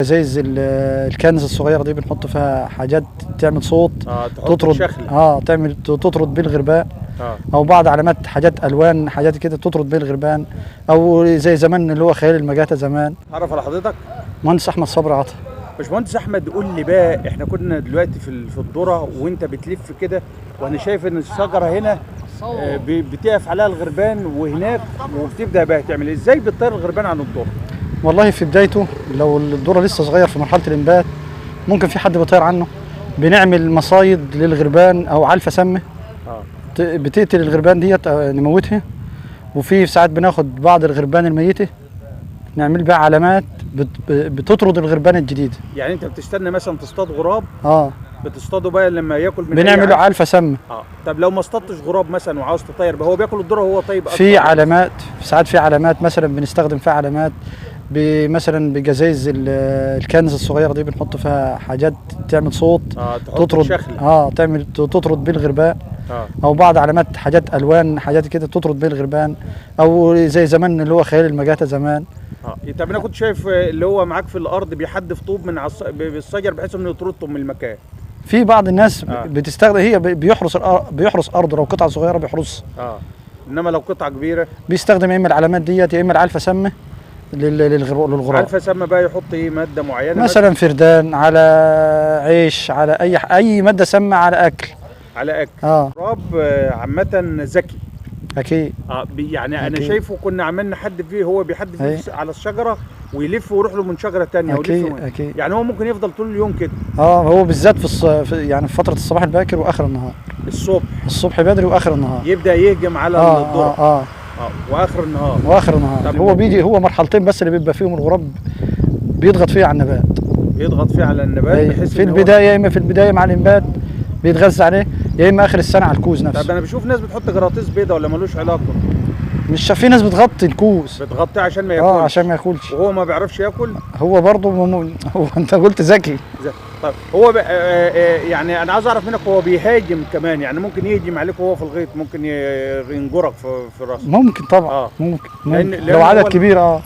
ازايز ال cans الصغيرة دي بنحط فيها حاجات تعمل صوت، تطرد شخلة. تعمل تطرد بيه الغربان. او بعض علامات، حاجات الوان، حاجات كده تطرد بيه الغربان، او زي زمان اللي هو خيال المجاته زمان. عرف على حضرتك؟ مهندس احمد صبري عطا. باشمهندس احمد، قول لي بقى، احنا كنا دلوقتي في الذرة وانت بتلف كده، وانا شايف ان الشجرة هنا بتقف عليها الغربان وهناك، وبتبدا بقى تعمل ازاي بتطير الغربان عن الذرة؟ والله في بدايته لو الذرة لسه صغير في مرحلة الانبات ممكن في حد بيطير عنه. بنعمل مصايد للغربان او علفه سامة بتقتل الغربان ديت، نموتها. وفي ساعات بناخد بعض الغربان الميتة نعمل بقى علامات بتطرد الغربان الجديدة. يعني انت بتستنى مثلا تصطاد غراب؟ بتصطاده بقى لما ياكل من بنعمله علفه سامة. طب لو ما اصطادتش غراب مثلا وعاوز تطير بقى، هو بياكل الذرة وهو طيب اكتر؟ في علامات، ساعات في علامات مثلا بنستخدم فيها علامات، مثلا بجزايز ال cans الصغيرة دي بنحط فيها حاجات تعمل صوت، تطرد شخلة. تعمل تطرد بيه الغربان. او بعض علامات، حاجات الوان، حاجات كده تطرد بيه الغربان، او زي زمان اللي هو خيال المجاته زمان. طب انا كنت شايف اللي هو معاك في الارض بيحدف طوب من بالشجر بحيث انه يطردهم من المكان. في بعض الناس بتستخدم، هي بيحرس ارضه لو قطعه صغيرة بيحرسها. انما لو قطعه كبيرة بيستخدم يا اما العلامات ديت يا اما العلفه سامة للغراب. علفه سامة بقى يحط ايه؟ مادة معينة مثلا فردان، على عيش، على اي مادة سامة، على اكل. على اكل. غراب عامة ذكي. اكيد. يعني انا أكيد. شايفه كنا عملنا حد فيه، هو بيحد فيه على الشجرة ويلف ويروح له من شجرة ثانية. اكيد اكيد. يعني هو ممكن يفضل طول اليوم كده. هو بالذات في يعني في فترة الصباح الباكر واخر النهار. الصبح بدري واخر النهار يبدا يهجم على الذرة. واخر النهار. واخر النهار. هو بيجي، هو مرحلتين بس اللي بيبقى فيهم الغراب بيضغط فيه على النبات. بيضغط فيه على النبات بحيث في البداية، يا اما في البداية مع الانبات بيتغذى عليه، يا اما اخر السنة على الكوز نفسه. طب انا بشوف ناس بتحط جراطيس بيضة، ولا ملوش علاقة؟ مش في ناس بتغطي الكوز، بتغطيه عشان ما ياكلش. عشان ما ياكلش. وهو ما بيعرفش ياكل؟ هو برضه هو انت قلت ذكي. طب هو يعني انا عايز اعرف منك، هو بيهاجم كمان؟ يعني ممكن يهجم عليك وهو في الغيط، ممكن ينجرك في راسك؟ ممكن طبعا. ممكن. لأن لو عدد كبير.